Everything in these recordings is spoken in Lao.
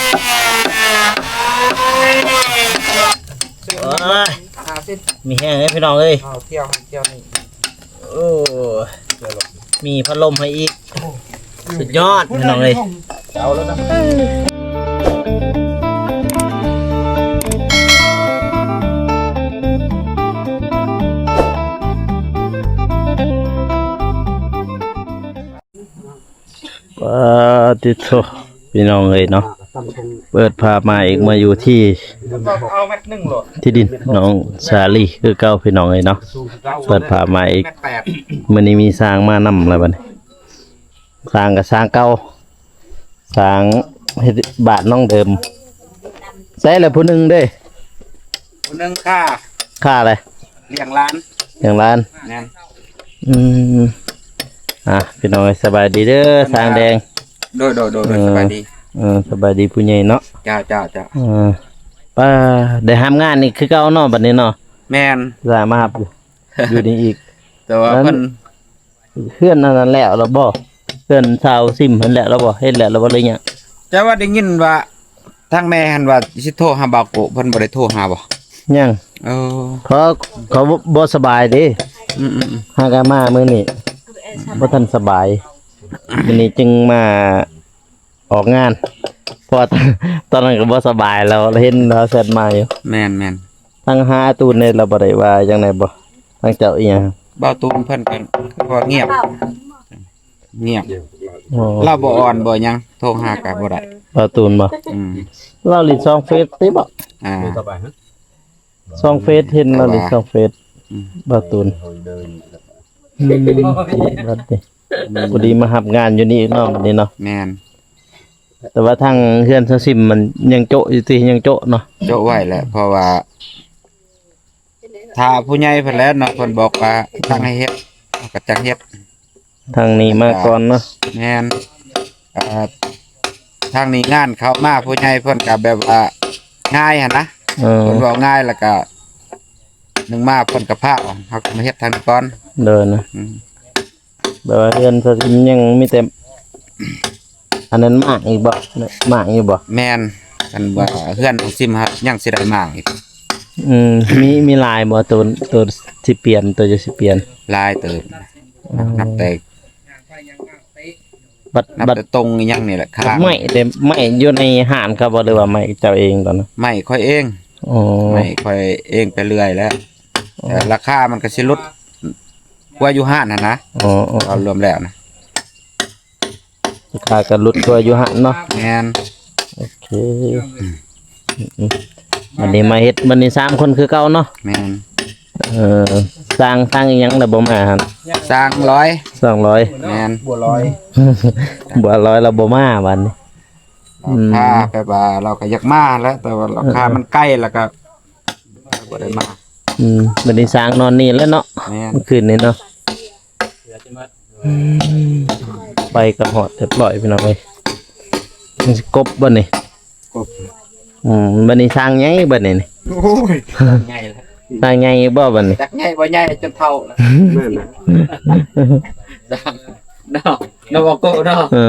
ໂອ້ຍ ຫ້າສິບ ມີແຮງເດ້ພີ່ນ້ອງເອີຍ ເອົາ ທ່ຽວຫັ້ນທ່ຽວນີ້ ໂອ້ ມີພັດລົມໃຫ້ອີກ ສຸດຍອດພີ່ນ້ອງເອີຍ ເອົາແລ້ວນະ ປາຕິໂທ ພີ່ນ້ອງເອີຍເນາະ ເປີດພາບມາອີກ ມາຢູ່ທີ່ ທີ່ດິນນ້ອງສາລີຄືເກົ່າ ພີ່ນ້ອງເອີຍເນາະ ເປີດພາບມາອີກ ມື້ນີ້ມີຊ່າງມານຳແລ້ວບັດນີ້ ຊ່າງກໍຊ່າງເກົ່າ ຊ່າງເຮັດບ້ານນ້ອງເດີມ ໃສລະຜູ້ໜຶ່ງເດ້ ຜູ້ໜຶ່ງຄ່າ ຄ່າແຫຼະ ລ້ຽງຫຼານ ລ້ຽງຫຼານ ແມ່ນ ອືມ ອ່ະ ພີ່ນ້ອງເອີຍ ສະບາຍດີເດີ ຊ່າງແດງ ໂດຍ ໂດຍ ໂດຍ ເອີ ສະບາຍດີ ເອີ ສະບາຍດີຜູ້ໃຫຍ່ເນາະ ເຈົ້າ ເຈົ້າ ເຈົ້າ ເອີ ປ້າ ໄດ້ຮັບງານອີກຄືເກົ່າເນາະ ບັດນີ້ເນາະ ແມ່ນ ຊ່າງມາຮັບຢູ່ ຢູ່ນີ້ອີກ ແຕ່ວ່າເພິ່ນ ເຮືອນອັນນັ້ນແລ້ວລະບໍ່? ເຮືອນຊາວຊິມຫັ້ນແລ້ວລະບໍ່? ເຮັດແລ້ວລະບໍ່ ຫຼືຍັງ? ແຕ່ວ່າໄດ້ຍິນວ່າທາງແມ່ຫັ້ນວ່າຊິໂທຫາບ່າວໂກະ ເພິ່ນບໍ່ໄດ້ໂທຫາບໍ່? ຍັງ ເອີ ເຂົາ ເຂົາບໍ່ສະບາຍເດ້ ອືມໆໆ ຫາກະມາມື້ນີ້ ບໍ່ທັນສະບາຍ ມື້ນີ້ຈຶ່ງມາ ອອກງານ ເພາະວ່າຕອນ ຕອນນັ້ນກໍບໍ່ສະບາຍ ລາວເຫັນລາວແຊັດມາຢູ່ ແມ່ນໆ ທາງຫາອາຕູນນີ້ລາວບໍ່ໄດ້ວ່າຈັ່ງໃດບໍ່? ທາງເຈົ້າອີ່ຫຍັງ ບ່າວຕູນເພິ່ນກໍຄືວ່າງຽບ ງຽບ ອໍ ລາວບໍ່ອ່ອນບໍ່ຫຍັງ ໂທຫາກໍບໍ່ໄດ້ ບ່າວຕູນບໍ່? ອືມ ລາວຫຼິ້ນສອງເຟສຕິບໍ່? ອ່າ ສອງເຟສ ເຫັນລາວຫຼິ້ນສອງເຟສ ອືມ ບ່າວຕູນ ອືມ ບັດນີ້ ອືມ ພໍດີມາຮັບງານຢູ່ນີ້ອີກເນາະ ບັດນີ້ເນາະ ແມ່ນ ແຕ່ວ່າທາງເຮືອນຊາວຊິມມັນຍັງໂຈະຢູ່ຕິ ຍັງໂຈະເນາະ ໂຈະໄວ້ແຫຼະ ເພາະວ່າຖ້າຜູ້ໃຫຍ່ເພິ່ນແຫຼະເນາະ ເພິ່ນບອກວ່າສັ່ງໃຫ້ເຮັດ ເຮົາກໍຈັ່ງເຮັດ ທາງນີ້ມາກ່ອນເນາະ ແມ່ນ ເອີ ທາງນີ້ງານເຂົ້າມາ ຜູ້ໃຫຍ່ເພິ່ນກໍແບບວ່າງ່າຍຫັ້ນນະ ເອີ ເພິ່ນເວົ້າງ່າຍ ແລ້ວກໍໜຶ່ງມາເພິ່ນກໍພາກ ເຮົາກໍມາເຮັດທາງນີ້ກ່ອນ ໂດຍນະ ອືມ ແບບວ່າເຮືອນຊາວຊິມຍັງມີແຕ່ ອັນນັ້ນໝາກອີກບໍ່? ໝາກຢູ່ບໍ່? ແມ່ນ ຄັນວ່າເຮືອນຊາວຊິມຫາກຍັງຊິໄດ້ໝາກອີກ ອືມ ມີ ມີຫຼາຍບໍ່? ໂຕ ໂຕຊິປ່ຽນ ໂຕຈະຊິປ່ຽນ ຫຼາຍເຕີບ ອືມ ນັບແຕ່ ບັດ ບັດ ນັບແຕ່ຕົງອີ່ຫຍັງນີ້ແຫຼະ ຂ້າງ ໄມ້ ແຕ່ໄມ້ຢູ່ໃນຮ້ານເຂົາບໍ່ ຫຼືວ່າໄມ້ເຈົ້າເອງຕອນນັ້ນ? ໄມ້ຂ້ອຍເອງ ອໍ ໄມ້ຂ້ອຍເອງໄປເລື້ອຍແລ້ວ ອໍ ແຕ່ລາຄາມັນກໍຊິຫຼຸດກວ່າຢູ່ຮ້ານຫັ້ນນະ ອໍ ອໍ ເອົາລວມແລ້ວນະ ລາຄາກໍຫຼຸດກວ່າຢູ່ຫັ້ນເນາະ ແມ່ນ ໂອເຄ ອືມ ອືມ ບັດນີ້ມາເຮັດ ບັດນີ້ສາມຄົນຄືເກົ່າເນາະ ແມ່ນ ເອີ ຊ່າງ ຊ່າງອີ່ຫຍັງລະບໍ່ມາຫັ້ນ ຊ່າງລອຍ ຊ່າງລອຍ ແມ່ນ ບົວລອຍ ບົວລອຍລະບໍ່ມາບັດນີ້ ອືມ ລາວກໍແບບວ່າລາວກໍຢາກມາແຫຼະ ແຕ່ວ່າລາວ ເອີ ຄາມັນໄກ ແລ້ວກໍບໍ່ໄດ້ມາ ອືມ ບັດນີ້ຊ່າງນອນນີ້ແຫຼະເນາະ ແມ່ນ ມື້ຄືນນີ້ເນາະ ອືມ ໄຟກໍຮອດຮຽບຮ້ອຍພີ່ນ້ອງເອີຍ ມັນຊິກົບບໍ່ນີ້ ກົບ ອືມ ບັດນີ້ຊ່າງໃຫຍ່ບັດນີ້ນີ້ ໂອ້ຍ ໃຫຍ່ແລ້ວ ຊ່າງໃຫຍ່ບໍ່ບັດນີ້ ຈັກໃຫຍ່ບໍ່ໃຫຍ່ຈົນເຖົ້າແລ້ວ ແມ່ນນະ ຊ່າງເນາະ ເນາະ ບໍ່ໂກເນາະ ເອີ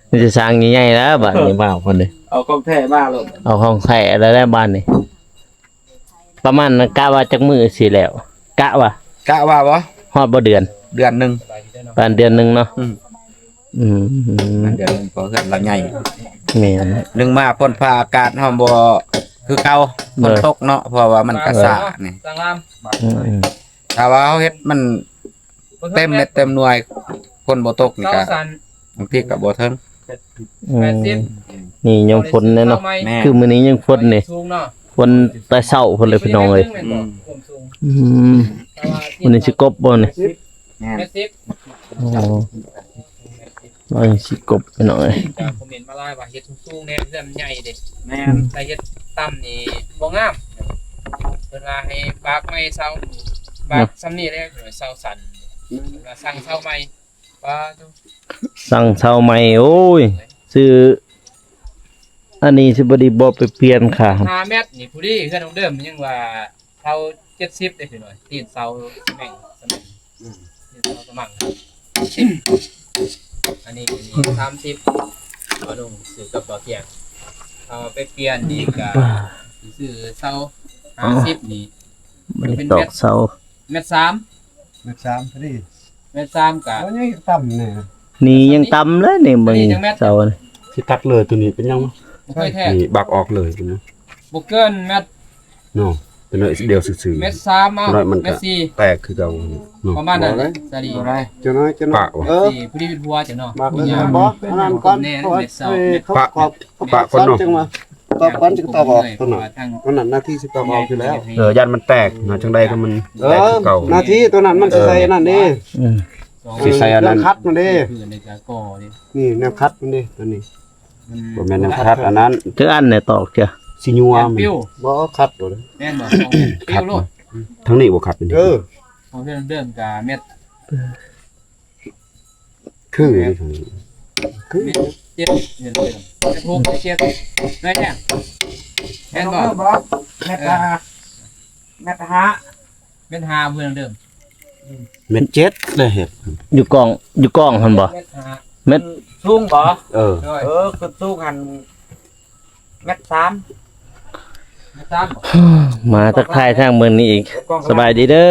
ມີແຕ່ຊ່າງໃຫຍ່ໆແລ້ວບັດນີ້ ບ່າວເພິ່ນນີ້ ເອົາຂອງແທ້ມາໂລດ ເອົາຂອງແທ້ແລ້ວແຫຼະບັດນີ້ ປະມານກະວ່າຈັກມື້ຊິແລ້ວ ກະວ່າ ກະວ່າບໍ່ ຮອດບໍ່ເດືອນ ເດືອນໜຶ່ງ ປະມານເດືອນໜຶ່ງເນາະ ອືມ ອືມ ປະມານເດືອນໜຶ່ງ ເພາະເຮືອນລາວໃຫຍ່ ແມ່ນ ໜຶ່ງມາຝົນຟ້າອາກາດເຮົາບໍ່ຄືເກົ່າ ໂດຍ ຝົນຕົກເນາະ ເພາະວ່າມັນກະຊ້ານີ້ ອືມ ຖ້າວ່າເຮົາເຮັດມັນເຕັມເມັດເຕັມໜ່ວຍ ຝົນບໍ່ຕົກນີ້ກະ ບາງທີກໍບໍ່ເຖິງ ອືມ ນີ້ຍາມຝົນແຫຼະເນາະ ແມ່ນ ຄືມື້ນີ້ຍັງຝົນນີ້ ຝົນແຕ່ເຊົ້າພຸ້ນເລີຍພີ່ນ້ອງເອີຍ ອືມ ອືມ ມື້ນີ້ຊິກົບບໍ່ນີ້ ແມ່ນ ອໍ ວ່າຊິກົບພີ່ນ້ອງເອີຍ ຄອມເມັນມາຫຼາຍວ່າເຮັດສູງໆແດ່ ເຮືອນໃຫຍ່ເດ້ ແມ່ນ ແຕ່ເຮັດຕ່ຳນີ້ບໍ່ງາມ ເພິ່ນວ່າໃຫ້ບາກໃໝ່ເສົາ ບາກສ່ຳນີ້ແຫຼະ ເສົາສັ້ນ ເພິ່ນວ່າສັ່ງເສົາໃໝ່ ປາໂທ ສັ່ງເສົາໃໝ່ ໂອ້ຍ ຊື້ ອັນນີ້ຊິບໍ່ດີບໍ່ໄປປ່ຽນຄ່າ ຫ້າແມັດນີ້ພໍດີ ເຮືອນຂອງເດີມຍັງວ່າເສົາເຈັດສິບເດ້ພີ່ນ້ອງ ຕີນເສົາສະແໝງ ສະແໝງ ອືມ ຕີນເສົາສະໝັງ ອັນນີ້ກໍມີສາມສິບ ບ່າວໜຸ່ງຊື້ກັບບ່າວທ່ຽງ ເອົາໄປປ່ຽນນີ້ກະຊິຊື້ເສົາຫ້າສິບນີ້ ມັນໄດ້ຕອກເສົາ ແມັດສາມ ແມັດສາມພໍດີ ແມັດສາມກະ ໂອ້ຍ ຍັງຕ່ຳນີ້ ນີ້ຍັງຕ່ຳເລີຍນີ້ ເບິ່ງນີ້ຈັກແມັດ ເສົານີ້ ຊິຕັດເລີຍໂຕນີ້ເປັນຫຍັງ ບໍ່ເຄີຍແທ້ ນີ້ບັກອອກເລີຍໂຕນີ້ ບໍ່ເກີນແມັດ ເນາະ ເປັນໜ້ອຍດຽວຊື່ໆ ແມັດສາມ ເອົາ ໜ້ອຍມັນກະແຕກຄືເກົ່າເນາະ ປະມານນັ້ນ ສາລີ ບໍ່ໄດ້ ຈະນ້ອຍ ຈະນ້ອຍ ປະວະ ເອີ ສີ່ ພໍດີເປັນຫົວເຈົ້າເນາະ ບັກເລີຍ ບໍ່ ອັນນັ້ນກ່ອນ ເພາະວ່າເອີ ເຂົາກອບ ປະ ປະກ່ອນເນາະ ກອບກ່ອນຈຶ່ງຕອກອອກໂຕນັ້ນ ອັນນັ້ນໜ້າທີ່ຊິຕອກອອກຢູ່ແລ້ວ ເອີ ຢ້ານມັນແຕກເນາະ ຈັ່ງໃດກໍມັນ ເອີ ແຕກຄືເກົ່າ ໜ້າທີ່ໂຕນັ້ນມັນຊິໃສ່ອັນນັ້ນເດ້ ອືມ ຊິໃສ່ອັນນັ້ນ ຄັດມັນເດ້ ນີ້ແນວຄັດມັນເດ້ ໂຕນີ້ ມັນບໍ່ແມ່ນແນວຄັດອັນນັ້ນ ຈັກອັນແດ່ຕອກເທື່ອ ຊິຍົວ ແຜ່ນປິວ ບໍ່ຄັດໂລດ ແມ່ນບໍ່ ສອງແຜ່ນປິວໂລດ ທາງນີ້ບໍ່ຄັດ ເອີ ຂອງເດີມກະແມັດ ຄື ຄື ແມັດເຈັດ ແມັດຫົກ ແມັດເຈັດ ໄດ້ແທ້ ແມ່ນບໍ່ ແມັດຫ້າ ແມັດຫ້າ ແມັດຫ້າເພື່ອນເດີມ ແມັດເຈັດໄດ້ເຮັດ ຢູ່ກ້ອງ ຢູ່ກ້ອງຫັ້ນບໍ່ ແມັດຫ້າ ແມັດ ສູງບໍ່ ເອີ ເອີ ຂຶ້ນສູງຫັ້ນ ແມັດສາມ ແມັດສາມ ມາທັກທາຍທາງເບິ່ງນີ້ອີກ ສະບາຍດີເດີ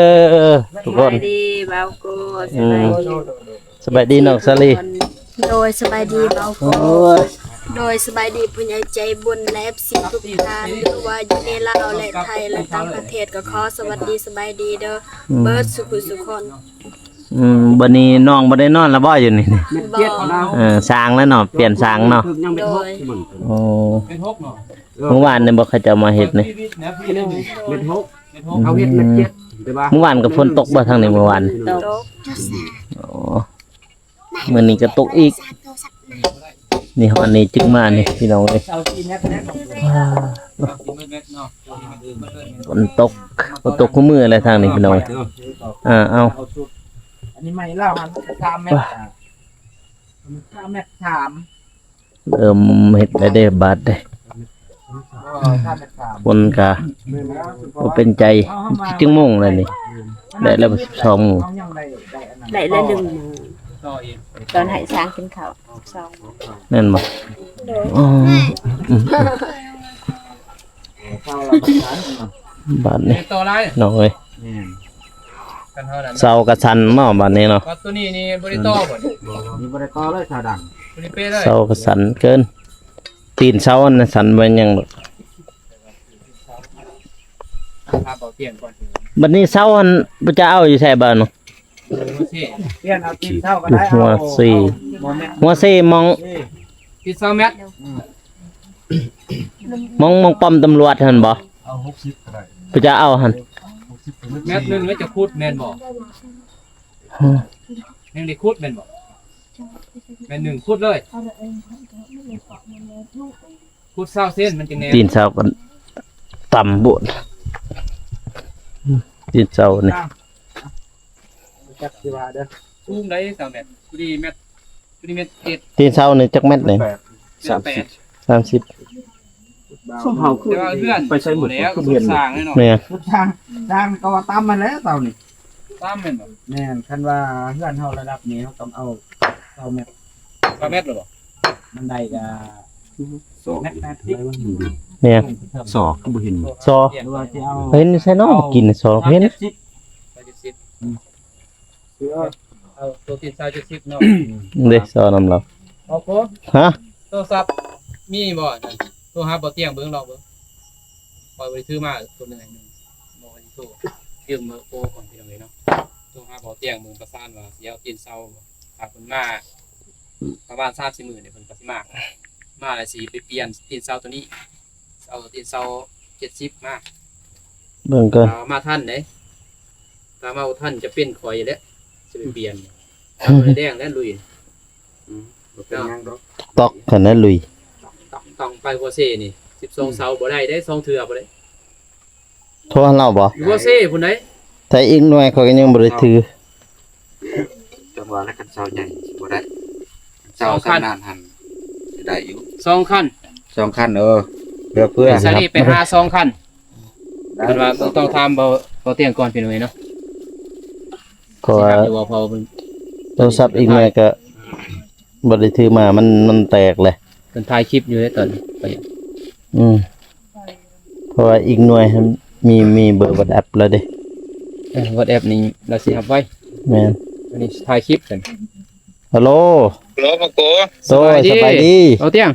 ທຸກຄົນ ສະບາຍດີບ່າວໂກ ອືມ ສະບາຍດີ ສະບາຍດີນ້ອງສາລີ ໂດຍ ສະບາຍດີບ່າວໂກ ໂດຍ ສະບາຍດີຜູ້ໃຫຍ່ໃຈບຸນ ແລະ ເອັຟຊີ ທຸກທ່ານ ຫຼືວ່າຢູ່ໃນລາວ ແລະ ໄທ ແລະ ຕ່າງປະເທດ ກໍຂໍສະຫວັດດີສະບາຍດີເດີ ອືມ ເບິດສູ່ຜູ້ສູ່ຄົນ. ອືມ ບັດນີ້ນ້ອງບໍ່ໄດ້ນອນແລ້ວບໍ່ຢູ່ນີ້? ແມັດເຈັດນະ ເອີ ສ້າງແລ້ວເນາະ ປ່ຽນສ້າງເນາະ ໂດຍ ໂອ້ ເປັນຫົກເນາະ ເມື່ອວານນີ້ບໍ່ ເຂົາເຈົ້າມາເຮັດນີ້ ເປັນຫົກ ເຂົາເຮັດແມັດເຈັດ ແຕ່ວ່າ ເມື່ອວານກໍຝົນຕົກບໍ່ທາງນີ້ເມື່ອວານ? ຕົກ ໂອ້ ມື້ນີ້ກໍຕົກອີກ ນີ້ຮອດນີ້ຈຶ່ງມານີ້ພີ່ນ້ອງເອີຍ ຝົນຕົກ ຝົນຕົກຄູ່ມື້ແຫຼະທາງນີ້ພີ່ນ້ອງເອີຍ ອ່າ ເອົາ ອັນນີ້ໃໝ່ລາວຫັ້ນສາມແມັດ ສາມແມັດສາມ ເລີ່ມເຮັດແລ້ວເດ້ບາດເດ້ ເອີ ສາມແມັດສາມ ຄົນກະບໍ່ເປັນໃຈ ຈັກໂມງແລ້ວນີ້ ໄດ້ແລ້ວສິບສອງໂມງ ໄດ້ແລ້ວໜຶ່ງໂມງ ຕອນໃຫ້ຊ້າງກິນເຂົ້າ ສອງໂມງ ແມ່ນບໍ່? ໂດຍ ອໍ ບາດນີ້ ຕໍ່ຫຼາຍ ນ້ອງເອີຍ ແມ່ນ ຄັນເຮົານັ້ນ ເສົາກະສັ່ນເນາະ ບາດນີ້ເນາະ ວ່າໂຕນີ້ນີ້ບໍ່ໄດ້ຕໍ່ບໍ່ນີ້? ບໍ່ ນີ້ບໍ່ໄດ້ຕໍ່ເລີຍ ສາດັງ ບໍ່ໄດ້ເປະເລີຍ ເສົາກະສັ່ນເກີນ ຕີນເສົາຫັ້ນນະສັ່ນບໍ່ແມ່ນຫຍັງດອກ ບາດນີ້ເສົາຫັ້ນບໍ່ຈະເອົາຢູ່ໃສບາດນີ້? ປ່ຽນເອົາຕີນເສົາກໍໄດ້ ຫົວເສ ຫົວເສມອງ ຕິດຊາວແມັດ ມອງ ມອງປ້ອມຕຳຫຼວດຫັ້ນບໍ່? ເອົາຫົກສິບກໍໄດ້ ເພິ່ນຈະເອົາຫັ້ນ ແມັດໜຶ່ງແລ້ວຈະຂຸດແມ່ນບໍ່? ຮະ ຍັງໄດ້ຂຸດແມ່ນບໍ່? ແມ່ນໜຶ່ງຂຸດເລີຍ ຂຸດຊາວເຊັນມັນຈັ່ງແນ່ ຕີນຊາວກໍຕ່ຳໂພດ ຕີນຊາວນີ້ ຈັກຊິວ່າເດີ ສູງໄດ້ຊາວແມັດ ພໍດີແມັດ ພໍດີແມັດເຈັດ ຕີນຊາວນີ້ຈັກແມັດນີ້? ສາມສິບ ສາມສິບ ຊຸມເຮົາຄື ແຕ່ວ່າເຮືອນ ໄປໃສໝົດ ແລ້ວ ຄືບໍ່ເຫັນ ຊຸມສ້າງເນາະ ແມ່ນ ຊຸມສ້າງ ສ້າງກໍວ່າຕ່ຳຫັ້ນແຫຼະເສົານີ້ ຕ່ຳແມ່ນບໍ່? ແມ່ນ ຄັນວ່າເຮືອນເຮົາລະດັບນີ້ ເຮົາຕ້ອງເອົາຊາວແມັດ ຊາວແມັດເລີຍບໍ່? ມັນໄດ້ກະສອກ ແມັດ ແມັດສິບ ແມ່ນ ສອກກໍບໍ່ເຫັນ ສອກ ຫຼືວ່າຊິເອົາ ເຫັນຢູ່ໃສເນາະ? ເອົາ ກິນສອກ ເຫັນ ຊາວເຈັດສິບ ຊາວເຈັດສິບ ອືມ ເອົາໂຕຕິດຊາວເຈັດສິບເນາະ ເດ້ ຊາວນຳລາວ ເອົາໂກ ຮະ ໂທລະສັບມີບໍ່? ໂທຫາບໍ່ຕຽງເບິ່ງ ລອງເບິ່ງ ຂ້ອຍບໍ່ໄດ້ຖືມາໂຕໜຶ່ງ ບໍ່ໄດ້ໂທ ຢືມເບີໂທກ່ອນ ພີ່ນ້ອງເອີຍເນາະ ໂທຫາບໍ່ຕຽງເບິ່ງ ປະສານວ່າຊິເອົາຕີນເສົາ ຖ້າເພິ່ນມາປະມານສາມສີ່ມື້ນີ້ ເພິ່ນກໍຊິມາ ມາແລ້ວຊິໄປປ່ຽນຕີນເສົາໂຕນີ້ ເອົາຕີນເສົາເຈັດສິບມາ ເບິ່ງກ່ອນ ຖ້າມາທັນເດ້ ຖ້າມາບໍ່ທັນຈະເປັນຂ້ອຍແຫຼະ ຊິໄປປ່ຽນ ແດງແລ້ວລຸຍ ອືມ ບໍ່ເປັນຫຍັງດອກ ຕອກຫັ້ນນະລຸຍ ຕ້ອງ ຕ້ອງໄປຫົວເຊນີ້ ສິບສອງເສົາບໍ່ໄດ້ເດ້ ສອງເທື່ອບໍ່ໄດ້ ໂທຫາລາວບໍ່? ຢູ່ຫົວເຊພຸ້ນໃດ ແຕ່ອີກໜ່ວຍຂ້ອຍກໍຍັງບໍ່ໄດ້ຖື ຈັ່ງວ່າແລ້ວ ຄັນເສົາໃຫຍ່ຊິບໍ່ໄດ້ ເສົາຂະໜາດຫັ້ນຊິໄດ້ຢູ່ ສອງຄັນ ສອງຄັນ ເອີ ເພື່ອ ເພື່ອ ສາລີໄປຫາສອງຄັນ ເພິ່ນວ່າຕ້ອງຖາມເບົາ ເບົາຕຽງກ່ອນ ພີ່ນ້ອງເອີຍເນາະ ເພາະວ່າ ຊິຮັບຢູ່ບໍ່ ເພາະວ່າເພິ່ນ ໂທລະສັບອີກໜ່ວຍກໍບໍ່ໄດ້ຖືມາ ມັນ ມັນແຕກແຫຼະ ເພິ່ນຖ່າຍຄລິບຢູ່ເດ້ຕອນນີ້ ຂ້ອຍ ອືມ ເພາະວ່າອີກໜ່ວຍຫັ້ນມີ ມີເບີວັອດແອັບແລ້ວເດ້. ເອີ ວັອດແອັບນີ້ລາວຊິຮັບໄວ. ແມ່ນ. ອັນນີ້ຖ່າຍຄລິບກັນ. ຮັລໂຫຼ ຮັລໂຫຼ ພໍ່ໂກ. ໂດຍ ສະບາຍດີ ສະບາຍດີ ເບົາຕຽງ.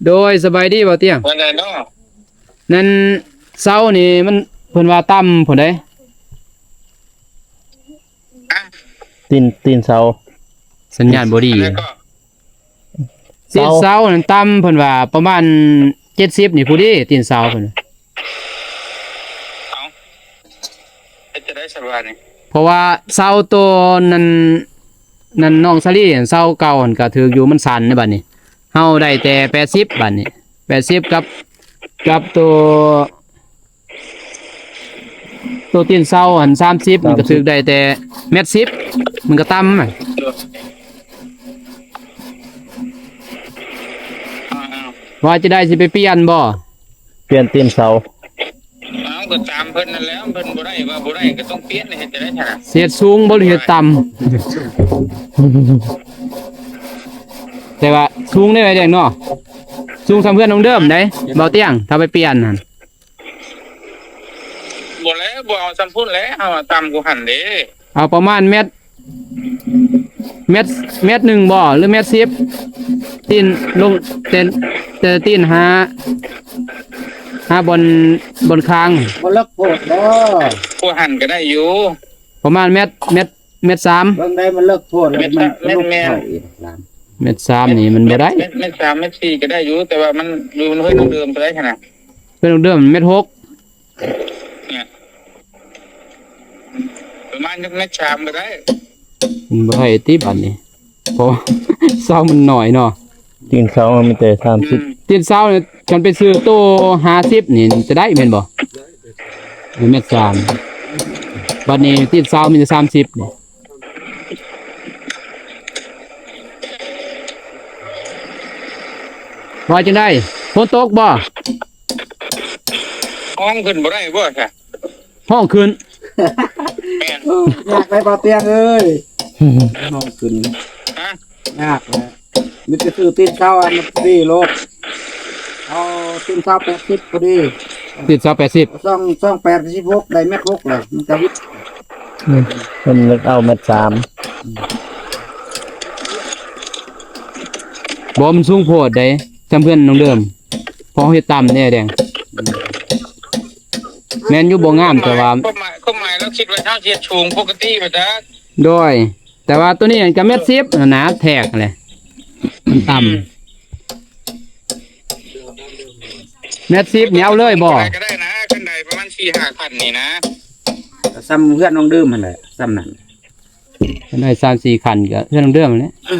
ໂດຍ ສະບາຍດີເບົາຕຽງ. ວ່າໃດເນາະ? ນັ້ນເສົານີ້ມັນ ເພິ່ນວ່າຕ່ຳພຸ້ນເດ້. ຕີນ ຕີນເສົາ ສັນຍານບໍ່ດີ. ແລ້ວກໍ ຕີນເສົານັ້ນຕ່ຳ ເພິ່ນວ່າປະມານເຈັດສິບນີ້ພໍດີ ຕີນເສົາເພິ່ນ. ເອົ້າ ເຮັດຈັ່ງໃດສະບາດນີ້? ເພາະວ່າເສົາໂຕນັ້ນ ນັ້ນນ້ອງສາລີ ເສົາເກົ່າຫັ້ນກະຖືກຢູ່ ມັນສັ້ນໃນບາດນີ້. ເຮົາໄດ້ແຕ່ແປດສິບບາດນີ້ ແປດສິບກັບ ກັບໂຕ ໂຕຕີນເສົາຫັ້ນສາມສິບ ມັນກະຖືກໄດ້ແຕ່ແມັດສິບ ມັນກະຕ່ຳ. ວ່າຈະໄດ້ ຊິໄປປ່ຽນບໍ່? ປ່ຽນຕີນເສົາ. ເອົາ ກໍຕາມເພິ່ນນັ້ນແຫຼະ ເພິ່ນບໍ່ໄດ້ວ່າບໍ່ໄດ້ ກໍຕ້ອງປ່ຽນ ເຮັດຈັ່ງໃດຊັ້ນນະ? ຊິເຮັດສູງບໍ່ ຫຼືເຮັດຕ່ຳ? ແຕ່ວ່າສູງເດ້ ອ້າຍແດງເນາະ ສູງສ່ຳເຮືອນນ້ອງເດີມໃດ ເບົາຕຽງ ຖ້າໄປປ່ຽນຫັ້ນ. ບໍ່ແລ້ວ ບໍ່ເອົາສ່ຳພຸ້ນແຫຼະ ເຮົາຕ່ຳກວ່າຫັ້ນເດ້. ເອົາປະມານແມັດ ແມັດ ແມັດໜຶ່ງບໍ່ ຫຼືແມັດສິບ ຕີນລົງ ແຕ່ ແຕ່ຕີນຫາ ຫາບ່ອນ ບ່ອນຄາງ. ບໍ່ເລິກໂພດບໍ່? ກວ່າຫັ້ນກໍໄດ້ຢູ່ ປະມານແມັດ ແມັດ ແມັດສາມ. ເບິ່ງໄດ້ ມັນເລິກໂພດ ແມັດ ມັນ ແມັດ ແມັດສາມນີ້ມັນບໍ່ໄດ້. ແມັດ ແມັດສາມ ແມັດສີ່ກໍໄດ້ຢູ່ ແຕ່ວ່າມັນຢູ່ເຮືອນນ້ອງເດີມເທົ່າໃດຫັ້ນນະ? ເຮືອນນ້ອງເດີມແມັດຫົກ. ປະມານຈັກແມັດສາມກໍໄດ້. ມັນບໍ່ໄດ້ຕິບາດນີ້ ເພາະວ່າເສົາມັນໜ້ອຍເນາະ. ຕີນເສົາມັນມີແຕ່ສາມສິບ. ອືມ ຕີນເສົານີ້ ຄັນໄປຊື້ໂຕຫ້າສິບນີ້ຈະໄດ້ແມ່ນບໍ່? ເອີ ແມັດສາມ. ບາດນີ້ຕີນເສົາມີແຕ່ສາມສິບນີ້. ວ່າຈັ່ງໃດ? ຝົນຕົກບໍ່? ຫ້ອງຂຶ້ນບໍ່ໄດ້ບໍ່ຊະ? ຫ້ອງຂຶ້ນ. ແມ່ນ. ໂອ້ ຍາກໄດ໋ ບ່າວຕຽງເອີຍ ຫ້ອງຂຶ້ນ. ຮະ? ຍາກແຫຼະ ມີແຕ່ຊື້ຕີນເສົາອັນນີ້ໂລດ. ເອົາຕີນເສົາແປດສິບພໍດີ. ຕີນເສົາແປດສິບ ສອງ ສອງແປດສິບຫົກ ໄດ້ແມັດຫົກແລ້ວ ມັນກະວິດ. ອືມ ເພິ່ນເອົາແມັດສາມ. ບໍ່ ມັນສູງໂພດໃດ໋ ຈຳເພື່ອນນ້ອງເດີມ ເພາະເຮົາເຮັດຕ່ຳແດ່ແດງ. ແມ່ນຢູ່ ບໍ່ງາມ ແຕ່ວ່າ ຄວາມໝາຍ ຄວາມໝາຍລາວຄິດວ່າເຮົາຊິເຮັດສູງປົກກະຕິວ່າຊັ້ນ. ໂດຍ ແຕ່ວ່າໂຕນີ້ກະແມັດສິບຫັ້ນນະ ແທກຫັ້ນແຫຼະ ມັນຕ່ຳ. ແມັດສິບນີ້ເອົາເລີຍບໍ່? ກໍໄດ້ນະ ຄັນໄດ້ປະມານສີ່ຫ້າຄັນນີ້ນະ ກໍສ່ຳເຮືອນນ້ອງເດີມຫັ້ນແຫຼະ ສ່ຳນັ້ນ. ຄັນໄດ້ສາມສີ່ຄັນກໍເຮືອນນ້ອງເດີມຫັ້ນແຫຼະ. ເອີ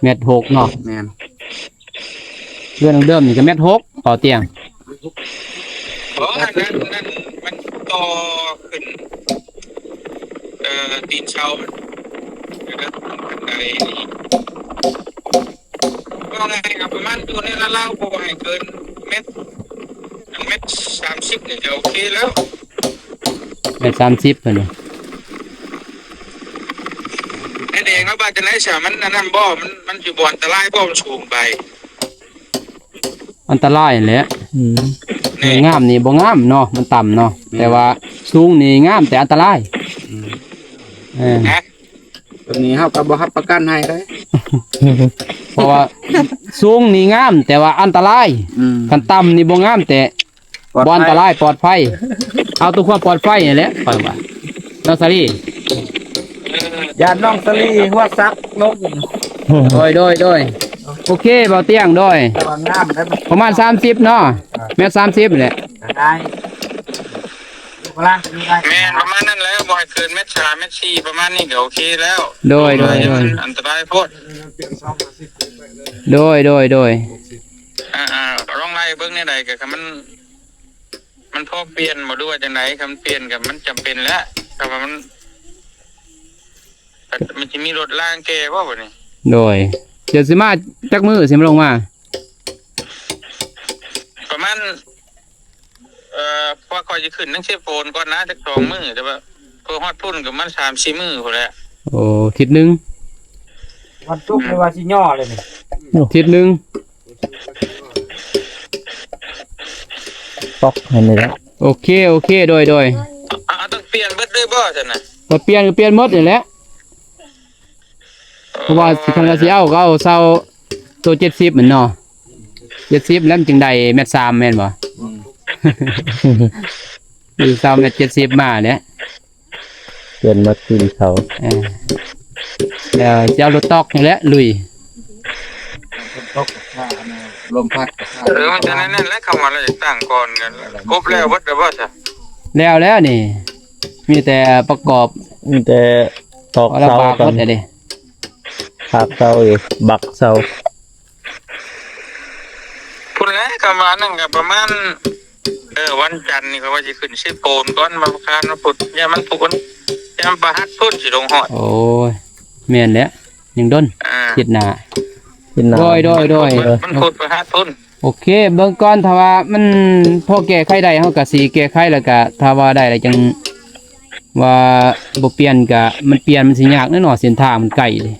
ແມັດຫົກເນາະ. ແມ່ນ. ເຮືອນເດີມນີ້ກໍແມັດຫົກ ເບົາຕຽງ. ບໍ່ ອັນນັ້ນ ນັ້ນມັນຕໍ່ຂຶ້ນ ເອີ ຕີນເສົາ ແລ້ວກໍໄດ້ ເວົ້າງ່າຍໆ ກໍປະມານຢູ່ໃນລາວໆ ບໍ່ໃຫ້ເກີນແມັດ ແມັດສາມສິບນີ້ກໍໂອເຄແລ້ວ. ແມັດສາມສິບເພິ່ນວ່າ. ແລ້ວແດງລາວວ່າຈັ່ງໃດຊະ? ມັນອັນນັ້ນບໍ່? ມັນ ມັນຊິບໍ່ອັນຕະລາຍບໍ່? ມັນສູງໄປ. ອັນຕະລາຍຫັ້ນແຫຼະ. ອືມ ງາມນີ້ບໍ່ງາມເນາະ ມັນຕ່ຳເນາະ. ແມ່ນ. ແຕ່ວ່າສູງນີ້ງາມແຕ່ອັນຕະລາຍ. ອືມ ເອີ ແມ່ນ. ຕົວນີ້ເຮົາກໍບໍ່ຮັບປະກັນໃຫ້ເດ້ ເພາະວ່າສູງນີ້ງາມ ແຕ່ວ່າອັນຕະລາຍ. ອືມ ຄັນຕ່ຳນີ້ບໍ່ງາມ ແຕ່ ປອດໄພ ບໍ່ອັນຕະລາຍ ປອດໄພ. ເອົາຕົວຄວາມປອດໄພນີ້ແຫຼະ ຂ້ອຍວ່າ ນ້ອງສາລີ. ຢ້ານນ້ອງສາລີຫົວສັກລົງ. ໂດຍ ໂດຍ ໂດຍ ໂອເຄ ເບົາຕຽງ ໂດຍ. ແຕ່ວ່າງາມໄດ໋ ປະມານສາມສິບເນາະ. ອ່າ ແມັດສາມສິບນີ້ແຫຼະ. ໄດ້ ແມ່ນ ປະມານນັ້ນແຫຼະ ບໍ່ໃຫ້ເກີນແມັດສາມ ແມັດສີ່ ປະມານນີ້ກໍໂອເຄແລ້ວ. ໂດຍ ໂດຍ ໂດຍ ອັນຕະລາຍໂພດ. ໂດຍ ໂດຍ ໂດຍ. ອ່າໆ ລອງໄລ່ເບິ່ງແນວໃດກໍ ຄັນມັນ ມັນພໍປ່ຽນບໍ່ ຫຼືວ່າຈັ່ງໃດ? ຄັນປ່ຽນກໍມັນຈຳເປັນແຫຼະ ຖ້າວ່າມັນ ມັນຊິມີລົດລາງແກ່ບໍ່ບາດນີ້? ໂດຍ ດຽວຊິມາຈັກມື້ ຊິມາລົງມາ? ປະມານ ເອີ ເພາະວ່າຂ້ອຍຊິຂຶ້ນທາງເຊໂປນກ່ອນນະ ຈັກສອງມື້ ແຕ່ວ່າພໍຮອດພຸ້ນກໍປະມານສາມສີ່ມື້ພຸ້ນແຫຼະ. ໂອ້ ທິດໜຶ່ງ ວັນສຸກນີ້ວ່າຊິຍໍ້ເລີຍນີ້ ທິດໜຶ່ງ. ອກໃຫ້ນີ້ແຫຼະ. ໂອເຄ ໂອເຄ ໂດຍ ໂດຍ. ເອົາ ຕ້ອງປ່ຽນເບິດເລີຍບໍ່ຊັ້ນນະ? ກໍປ່ຽນ ກໍປ່ຽນໝົດນີ້ແຫຼະ. ເພາະວ່າຊິ ຄັນວ່າຊິເອົາ ກໍເອົາເສົາໂຕເຈັດສິບແມ່ນເນາະ, ເຈັດສິບແລ້ວມັນຈຶ່ງໄດ້ແມັດສາມແມ່ນບໍ່? ອືມ ເສົາແມັດເຈັດສິບມາແຫຼະ. ປ່ຽນມາຕີນເສົາ. ເອີ ແລ້ວຈະເອົາລົດຕອກນີ້ແຫຼະລຸຍ. ຝົນຕົກກໍຟ້າ ລົມພັດກໍຟ້າ. ເອີ ມັນຈະແນວນັ້ນແຫຼະ, ຄຳວ່າລາວຈະຕັ້ງກ່ອນກັນ. ຄົບແລ້ວເບິດແລ້ວບໍ່ຊະ? ແລ້ວແລ້ວນີ້ ມີແຕ່ປະກອບ ມີແຕ່ຕອກເສົາ ລຳບາກໝົດເດ້. ພາກເສົາອີກ ບັກເສົາ. ພຸ້ນແຫຼະ ກະວ່ານັ້ນກະປະມານ ເອີ ວັນຈັນນີ້ຂ້ອຍວ່າຊິຂຶ້ນເຊໂປນກ່ອນ, ວັນອັງຄານ ວັນພຸດ ຢ້ານມັນພຸດ ຢ້ານປະຫັດພຸ້ນຊິລົງຮອດ. ໂອ້ຍ ແມ່ນແຫຼະ ຍັງດົນ. ອ່າ ທິດໜ້າ ທິດໜ້າ. ໂດຍ ໂດຍ ໂດຍ. ວັນ ວັນພຸດປະຫັດພຸ້ນ. ໂອເຄ ເບິ່ງກ່ອນ ຖ້າວ່າມັນພໍແກ້ໄຂໄດ້ ເຮົາກະຊິແກ້ໄຂ, ແລ້ວກະຖ້າວ່າໄດ້ແລ້ວຈັ່ງວ່າບໍ່ປ່ຽນກະ ມັນປ່ຽນມັນຊິຍາກແນ່ເນາະ, ເສັ້ນທາງມັນໄກເດ້.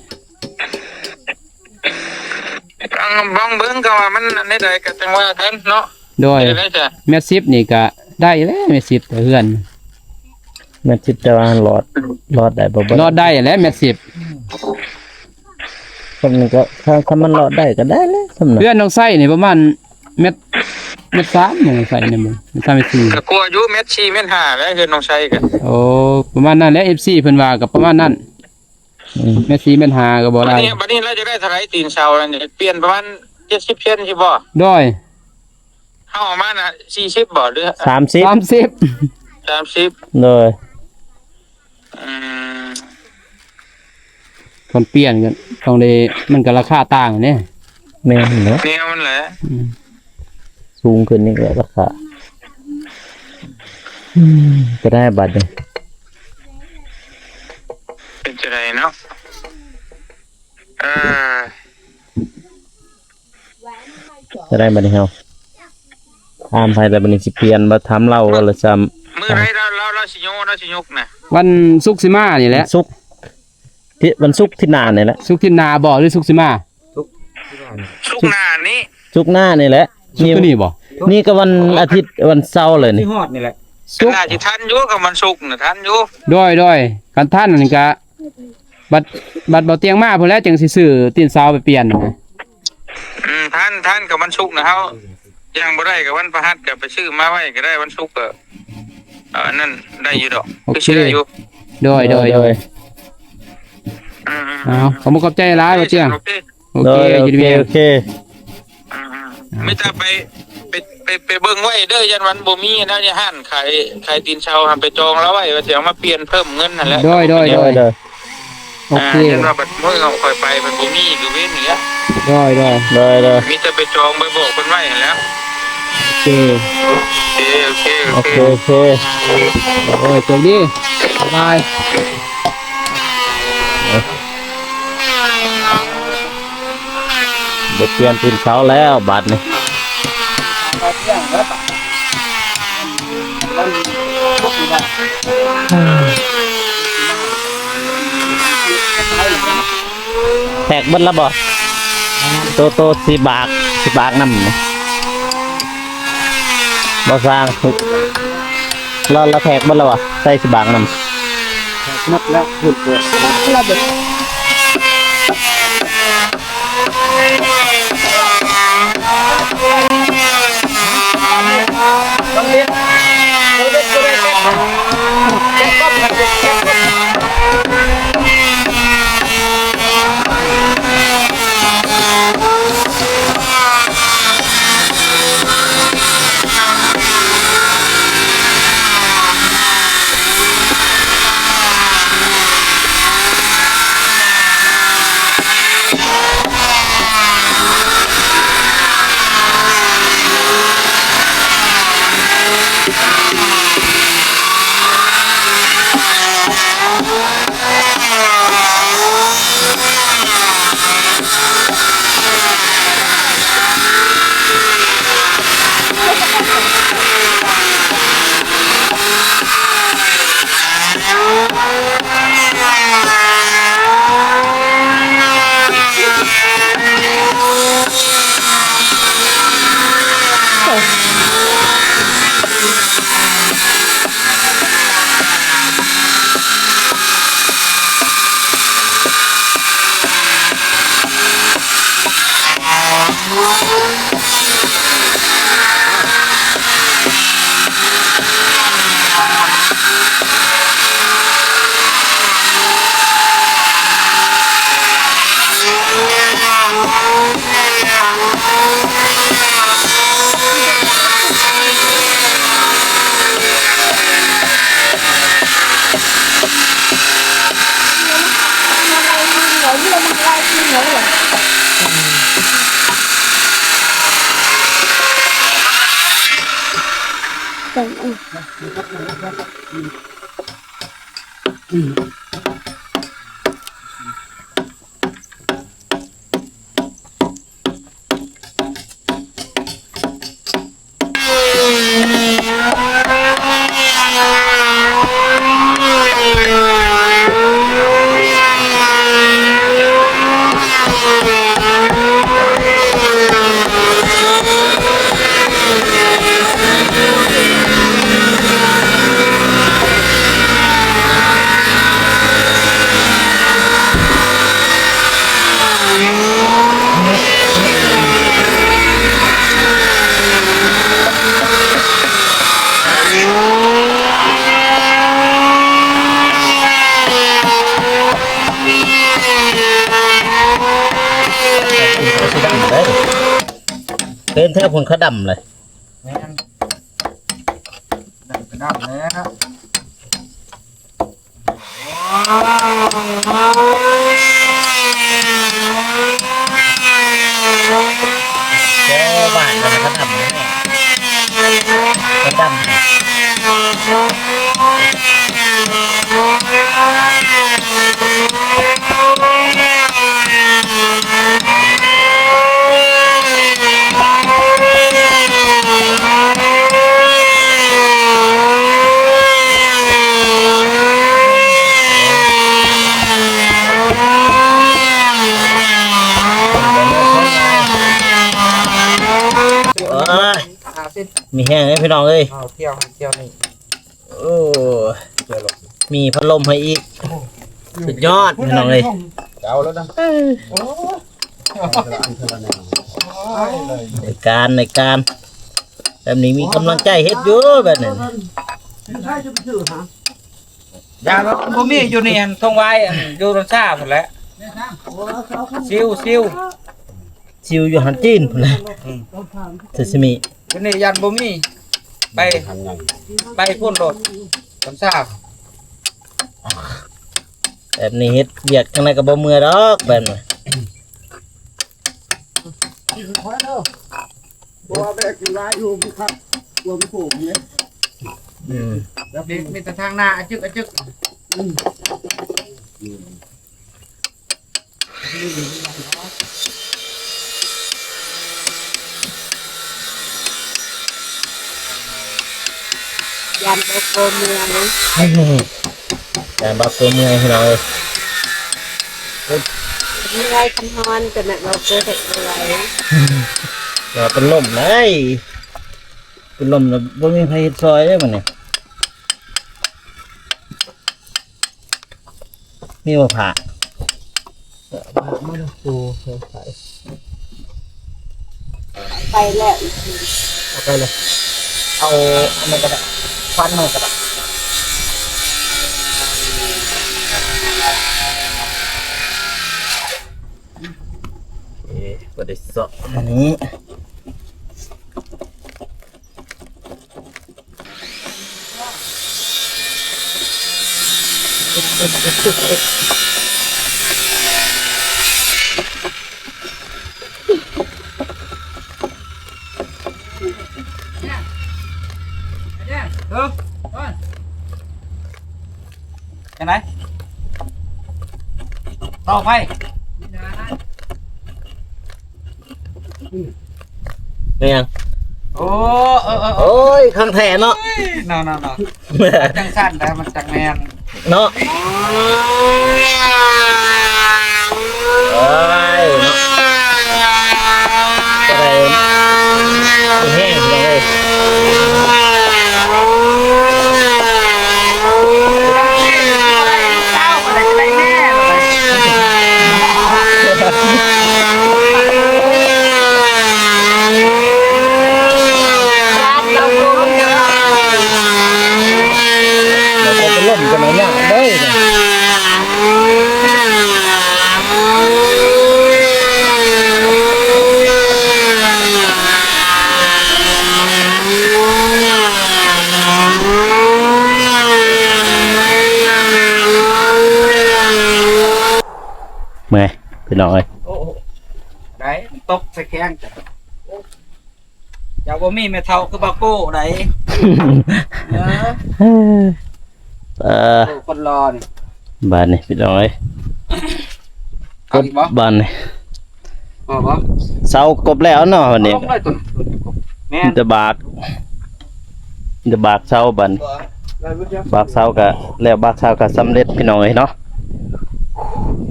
ລອງ ລອງເບິ່ງ ກໍວ່າມັນອັນໃດກໍຈັ່ງວ່າກັນເນາະ. ໂດຍ ເຮັດຈັ່ງໃດຊະ? ແມັດສິບນີ້ກໍໄດ້ແລ້ວ ແມັດສິບແຕ່ເຮືອນ ແມັດສິບ ແຕ່ວ່າລອດ ລອດໄດ້ບໍ່? ບໍ່ ລອດໄດ້ແຫຼະແມັດສິບ. ສ່ຳນັ້ນກໍ ຖ້າ ຖ້າມັນລອດໄດ້ກໍໄດ້ແຫຼະສ່ຳນັ້ນ. ເຮືອນນ້ອງໄຊນີ້ປະມານແມັດ ແມັດສາມ ນ້ອງໄຊນີ້ ແມັດສາມ ແມັດສີ່ ກໍກວ່າຢູ່ ແມັດສີ່ ແມັດຫ້າແຫຼະ ເຮືອນນ້ອງໄຊກໍ. ໂອ້ ປະມານນັ້ນແຫຼະ ເອັຟຊີ ເພິ່ນວ່າກໍປະມານນັ້ນ. ອືມ ແມັດສີ່ ແມັດຫ້າກໍບໍ່ໄດ້. ບັດນີ້ ບັດນີ້ລາວຈະໄດ້ເທົ່າໃດຕີນເສົານີ້? ປ່ຽນປະມານເຈັດສິບເຊັນຊິບໍ່? ໂດຍ. ເຮົາເອົາມານະ ສີ່ສິບບໍ່ ຫຼື ສາມສິບ? ສາມສິບ ສາມສິບ. ໂດຍ. ອືມ ຄັນປ່ຽນກໍຕ້ອງໄດ້ ມັນກໍລາຄາຕ່າງເດ້. ແມ່ນເນາະ ແນວມັນແຫຼະ. ອືມ ສູງຂຶ້ນນີ້ກໍລາຄາ. ອືມ ກໍໄດ້ບັດນີ້ ເປັນຈັ່ງໃດເນາະ? ເອີ ຈະໄດ້ບັດນີ້ເຮົາ ຖາມໃຜແລ້ວບັດນີ້ ຊິປ່ຽນບໍ່? ຖາມລາວບໍ່ລະຊ້ຳ? ມື້ໃດລາວ ລາວ ລາວຊິໂຍ ລາວຊິຍົກນະ? ວັນສຸກຊິມານີ້ແຫຼະ. ສຸກ ທີ່ ວັນສຸກທິດໜ້ານີ້ແຫຼະ. ສຸກທິດໜ້າບໍ່ ຫຼື ສຸກຊິມາ? ສຸກໜ້ານີ້ ສຸກໜ້ານີ້ແຫຼະ. ສຸກນີ້ບໍ່? ນີ້ກໍວັນອາທິດ ວັນເສົາເລີຍນີ້ ຊິຮອດນີ້ແຫຼະ. ສຸກໜ້າຊິທັນຢູ່ ຄັນວັນສຸກນະທັນຢູ່. ໂດຍ ໂດຍ. ຄັນທັນນີ້ກະ ບັດ ບັດບໍ່ຕຽງມາພຸ້ນແຫຼະ ຈຶ່ງຊິຊື້ຕີນເສົາໄປປ່ຽນນະ. ອືມ ທັນ ທັນ ກໍວັນສຸກນະ ເຮົາຍ່າງບໍ່ໄດ້ ກໍວັນພະຫັດກໍໄປຊື້ມາໄວ້ກໍໄດ້ ວັນສຸກກໍ ເອີ ອັນນັ້ນໄດ້ຢູ່ດອກ. ໂອເຄ ຄືຊິໄດ້ຢູ່. ໂດຍ ໂດຍ ໂດຍ ໂດຍ. ອືມໆໆ ເອົາ ຂອບຄຸນຂອບໃຈຫຼາຍ ໂອເຄ ບໍ່ຕຽງ. ໂອເຄ ໂອເຄ ຍິນດີມີແຮງ ໂອເຄ. ອືມໆ ມີແຕ່ໄປ ໄປ ໄປ ໄປເບິ່ງໄວ້ເດີ ຢ້ານວ່າມັນບໍ່ມີນະ ໃນຮ້ານຂາຍ ຂາຍຕີນເສົາຫັ້ນ ໄປຈອງລາວໄວ້ວ່າຊິເອົາມາປ່ຽນເພີ່ມເງິນຫັ້ນແຫຼະ. ໂດຍ ໂດຍ ໂດຍ ໂດຍ. ໂອເຄ ອ່າ ຢ້ານວ່າບັດມື້ເຮົາຄ່ອຍໄປ ມັນບໍ່ມີ ຢູ່ເວນນີ້ແຫຼະ. ໂດຍ ໂດຍ ໂດຍ ໂດຍ. ມີແຕ່ໄປຈອງໄປບອກເພິ່ນໄວ້ຫັ້ນແຫຼະ. ໂອເຄ ໂອເຄ ໂອເຄ ໂອເຄ ໂອເຄ. ໂອ້ຍ ໂຊກດີ ບາຍບາຍ. ໄດ້ປ່ຽນຕີນເສົາແລ້ວບາດນີ້. ແທກເບິດແລ້ວບໍ່? ໂຕ ໂຕຊິບາກ ຊິບາກນຳ ບໍ່ສ້າງ. ລາວ ລາວແທກເບິດແລ້ວບໍ່? ໃສ່ຊິບາກນຳ. ແທກໝົດແລ້ວ ພຸ້ນເປີດ. ເປັນແທ້ ພຸ້ນຂາດຳເລີຍ. ແມ່ນ ດຳກະດຳແລ້ວ. ໂອ້ ບ້ານມັນກະດຳເດ້ ກະດຳ. ໂອ້ຍ ມີແຮງເດ້ພີ່ນ້ອງເອີຍ. ເອົາ ທ່ຽວຫັ້ນ ທ່ຽວນີ້. ໂອ້ ມີພັດລົມໃຫ້ອີກ. ສຸດຍອດພີ່ນ້ອງເອີຍ. ເອົາແລ້ວນະ. ເອີ ໂອ້ ໄດ້ການ ໄດ້ການ. ແບບນີ້ມີກຳລັງໃຈເຮັດຢູ່ແບບນັ້ນ. ຢ່າ ບໍ່ມີຢູ່ນີ້ ອັນ ທົ່ງຫວາຍ ອັນ ຢູ່ຕົ້ນຊາພຸ້ນແຫຼະ. ຊິວ ຊິວ ຊິວຢູ່ຫັ້ນຈີນພຸ້ນແຫຼະ. ອືມ ຊາຊິມິ. ຢູ່ນີ້ຢ້ານບໍ່ມີ. ໄປ ໄປພຸ້ນໂລດ ຕົ້ນຊາ. ແບບນີ້ເຮັດວຽກທາງໃດກະບໍ່ເມື່ອຍດອກແບບນີ້. ບໍ່ວ່າແບກກິນຫຼາຍຢູ່ ມັນຄັກ ກວ່າມັນໂພກເດ້. ອືມ ມີແຕ່ທາງໜ້າອະຈຶກອະຈຶກ. ອືມ ຢ້ານບໍ່ໂກເມື່ອຍ. ຢ້ານບໍ່ໂກເມື່ອຍພີ່ນ້ອງເອີຍ. ເມື່ອຍຄັນຮ້ອນ ຈະແມ່ນບໍ່ໂກເຮັດບໍ່ໄຫວ. ແຕ່ເປັນລົມໄດ໋ ເປັນລົມແລ້ວບໍ່ມີໃຜເຮັດຊ່ອຍເດ້ບັດນີ້. ມີບໍ່ຜ້າ? ຜ້າມາດູ. ໄປແລ້ວ ເອົາໄປເລີຍ. ເອົາອັນນັ້ນກະໄດ້ ຄວັນມັນກະໄດ້. ເອີ ບໍ່ໄດ້ເຊາະອັນນີ້. ຈັ່ງໃດ ຕໍ່ໄປ. ແມ່ນຫຍັງ? ໂອ້ ເອີ ເອີ ເອີ ໂອ້ຍ ຂອງແທ້ເນາະ. ເນາະ ເນາະ ເນາະ ຈັ່ງຊັ້ນນະ ມັນຈັ່ງແມ່ນເນາະ. ໂອ້ຍ ເນາະ ຈະໄດ້ມີແຮງເລີຍ. ພີ່ນ້ອງເອີຍ. ໂອ້ ໄດ້ ມັນຕົກໃສ່ແຂ້ງ ເຈົ້າບໍ່ມີແມ່ເຖົ້າຄືບາໂກ້ໃດ. ເອີ ເອີ ໂອ້ ຄົນຫຼໍ່ນີ້ ບາດນີ້ພີ່ນ້ອງເອີຍ. ເອົາອີກບໍ່? ບາດນີ້ ພໍບໍ່? ເຊົາກົບແລ້ວເນາະ ບາດນີ້ ເອົາລົງເລີຍຕົວນີ້. ແມ່ນ ມີແຕ່ບາກ ມີແຕ່ບາກເຊົາ ບາດນີ້ ບາກເຊົາກະແລ້ວ ບາກເຊົາກະສຳເລັດພີ່ນ້ອງເອີຍເນາະ.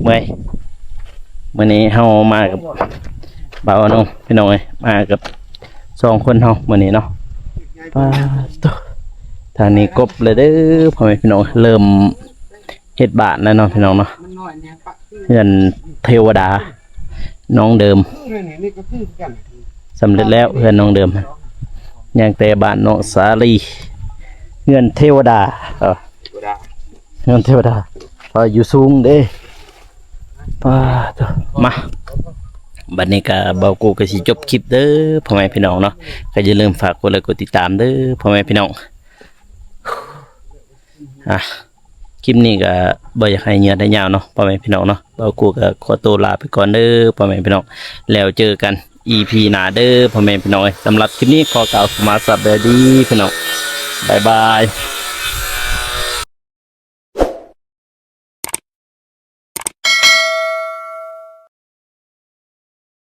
ເມື່ອຍ ມື້ນີ້ເຮົາມາກັບບ່າວອານົງພີ່ນ້ອງເອີຍ ມາກັບສອງຄົນເຮົາມື້ນີ້ເນາະ. ປາດໂທ້ ທາງນີ້ກົບແລ້ວເດີພໍ່ແມ່ພີ່ນ້ອງ ເລີ່ມເຮັດບ້ານແລ້ວເນາະພີ່ນ້ອງເນາະ. ເຮືອນເທວະດານ້ອງເດີມ ສຳເລັດແລ້ວ ເຮືອນນ້ອງເດີມ ຍັງແຕ່ບ້ານນ້ອງສາລີ ເຮືອນເທວະດາ ເອີ ເທວະດາ ເຮືອນເທວະດາ ເພາະຢູ່ສູງເດ້. ປາດໂທ້ ມາ ບັດນີ້ກະບ່າວກູກະຊິຈົບຄລິບເດີພໍ່ແມ່ພີ່ນ້ອງເນາະ. ກະຢ່າລືມຝາກກົດໄລກົດຕິດຕາມເດີພໍ່ແມ່ພີ່ນ້ອງ. ອ່ະ ຄລິບນີ້ກະບໍ່ຢາກໃຫ້ຍືດໃຫ້ຍາວເນາະພໍ່ແມ່ພີ່ນ້ອງເນາະ. ບ່າວກູກະຂໍໂຕລາໄປກ່ອນເດີພໍ່ແມ່ພີ່ນ້ອງ ແລ້ວເຈີກັນອີພີໜ້າເດີພໍ່ແມ່ພີ່ນ້ອງເອີຍ. ສຳລັບຄລິບນີ້ຂໍກ່າວຄຳວ່າສະບາຍດີພີ່ນ້ອງ ບາຍບາຍ.